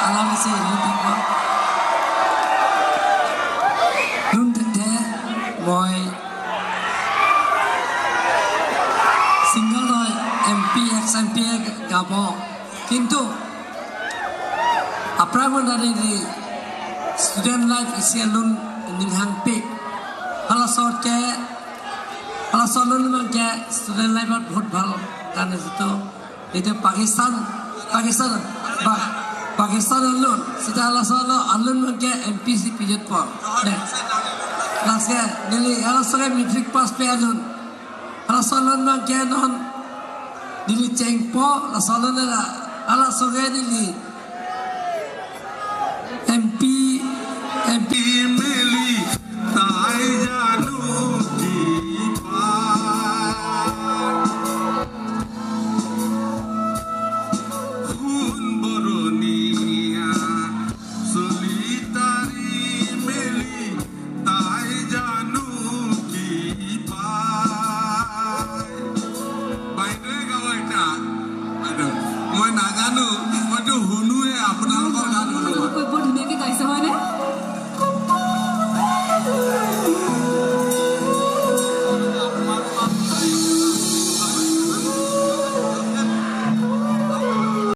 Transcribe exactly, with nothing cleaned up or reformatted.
Alam isi lun thekpo. Lun thekthe, moi single noi, M P, ex M P gabo. Kintu aphrang mo dari di student life isi alun ning hangpik. Halaso ke, halaso alun abang ke student life at bahut bhal kan itu. Itu Pakistan, Pakistan, ba, Pakistan alun, sita halaso alun, alun abang ke M P si pijutpo. Deh. Last ke, neli halaso ke matric pass pe alun. Halaso alun abang ke non, neli chengpo, halaso alun la, halaso ke neli M P, M P Meli, tai janu kipai. Hun Boroni a solitary Meli, tai janu kipai. বাইদেৱে গাব এটা। বাইদেউ, মই নাজানো, মইতো শুনোৱে আপোনালোকৰ গান শুনো।